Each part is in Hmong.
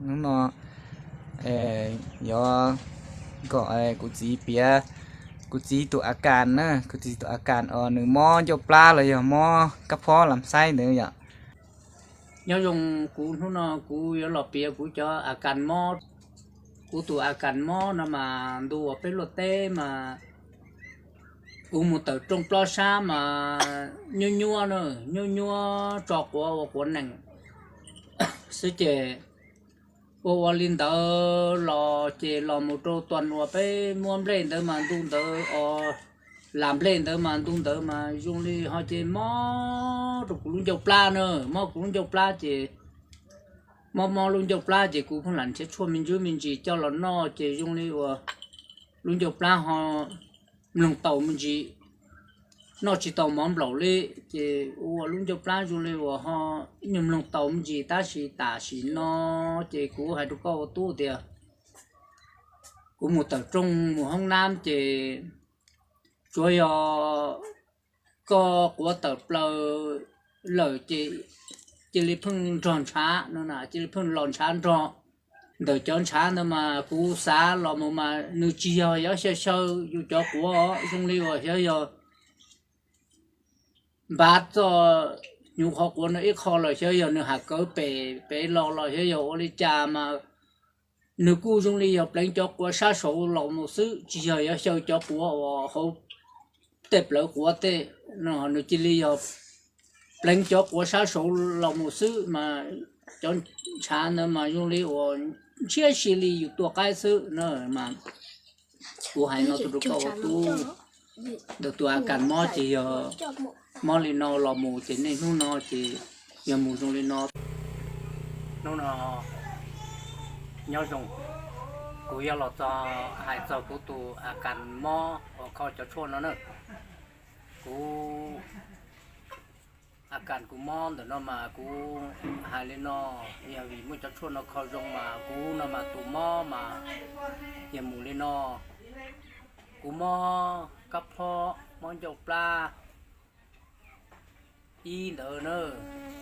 Hnub no yuav kom kuv txiv piav kuv txiv tus a kas na, kuv txiv tus a kas os nws mob ncauj plab los yog mob kab phob lam xaib ntawd yom. Nyob zoo, kuv hnub no kuv yuav los piav kuv cov a kas mob. Kuv tus a kas mob no mas ntu uas peb luaj teb mas kuv mus tawm rooj plob sab mas nyuab nyuab na, nyuab nyuab tso quav ua quav nees xwb ces ua ua li ntawd los ces los mus rau tuas uas peb muab nplej ntawd mas ntu ntawd os, lam nplej ntawd mas ntu ntawd mas zoo li ho ces mob rau kuv lub ncauj plab na, mob kuv lub ncauj plab ces mob mob lub ncauj plab ces kuv pheej lam nrhiav tshuaj me ntsis me ntsis coj los noj ces zoo li uas lub ncauj plab ho mloog taus me ntsis, noj tsis tau mov nplaum li, ces ua lub ncauj plab zoo li uas ho nyuag mloog taus me ntsis tab sis tam sim no ces kuv hais rau koj ua tub tias kuv mus tawm rooj mus hoob nab ces tsuav yog koj quav tawm plaws lawm ces cia li pheej nrog ntshav no, cia li pheej los ntshav nrog. Ntawm cov ntshav ntawd mas kuv xav los mus mas nws tsis yog yuav xyaw xyaw yus cov quav, zoo li uas xyov yog npav txoj hnyuv qhov quav no ib qho los xyov yog nws has kawv pem pem los los xyov yog ua li cas mas nws kuj zoo li yog pleev cov quav sab saud los mus xwb, tsis yog yuav xyaw cov quav uas hauv tej plawv quav tej no, nws cia li yog pleev cov quav sab saud los mus xwb mas cov ntshav ntawd mas zoo li uas ntshiab si li yus tua qaib xwb na. Mas kuv hais no rau koj ua tub, ntawm tus a kas mob ces yog mob li no los mus ces niaj hnub no ces yog mus zoo li no. Hnub no nyob zoo, kuv yuav los txog hais txog kuv tus a kas mob uas kho cov tshuaj no na. Kuv a kas kuv mob ntawm no mas kuv hais li no, yog vim muaj cov tshuaj no kho zoo mas kuv no mas tus mob mas yog mus li no. Kuv mob kab phob, mob ncauj plab ib ntawd na,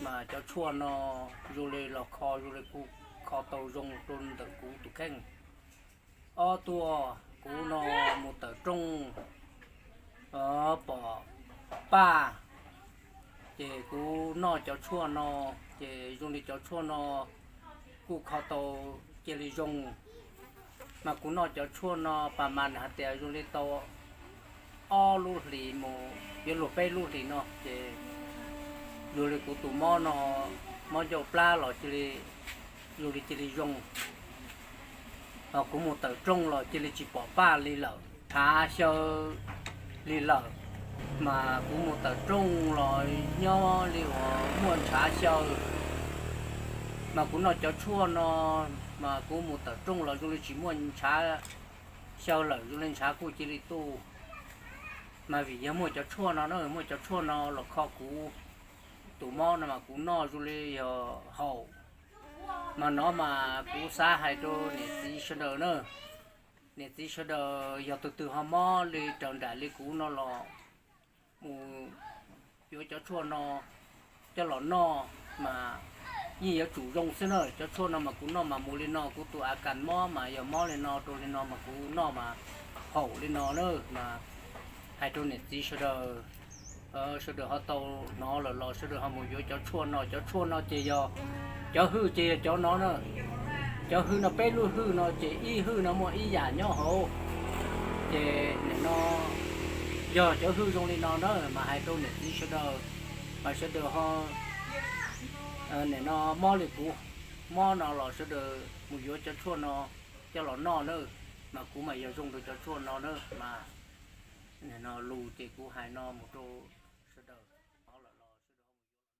mas cov tshuaj no zoo li los kho zoo li kuv kho tau zoo rau ntawm kuv tus kheej. Ob tuaj kuv no mus tawm rooj pom paj, ces kuv noj cov tshuaj no, ces zoo li cov tshuaj no kuj kho tau cia li zoo. Mas kuv noj cov tshuaj no pas mas hais tias zoo li tau ob lub hlis mus yuav luag peb lub hlis no ces zoo li kuv tus mob no, mob ncauj plab los cia li, zoo li cia li zoo. Ho kuv mus tawm rooj los cia li tsis pom paj li lawm, ntshav xyaw li lawm. Mas kuv mus tawm rooj los nyob li uas muaj ntshav xyaw. Mas kuv noj cov tshuaj no, mas kuv mus tawm rooj los zoo li tsis muaj ntshav xyaw lawm, zoo li ntshav kuj cia li tuaj. Mas vim yog muaj cov tshuaj no na, muaj cov tshuaj no los kho kuv tus mob no mas kuv noj zoo li yog haum. Mas no mas kuv xav hais rau niam txiv sawv daws na, niam txiv sawv daws yog tus twg ho mob li raws nraim li kuv no los mus yuav cov tshuaj no coj los noj mas yeej yuav tsum zoo xwb na. Cov tshuaj no mas kuv noj mas mus li no, kuv tus a kas mob mas yog mob li no rau li no mas kuv noj mas haum li no na. Mas hais rau niam txiv sawv daws, sawv daws ho tau hnov lawm los sawv daws ho mus yuav cov tshuaj no. Cov tshuaj no ces yog, cov hwj ces yog cov no na. Cov hwj no peb lub hwj no ces ib hwj no muaj ib yam nyob hauv. Ces nim no yog cov hwj zoo li no na mas hais rau niam txiv sawv daws, mas sawv daws ho nim no mob li kuv mob no los sawv daws mus yuav cov tshuaj no coj los noj na. Mas kuv mas yog zoo rau cov tshuaj no na. Mas nim no lus ces kuv hais no mus rau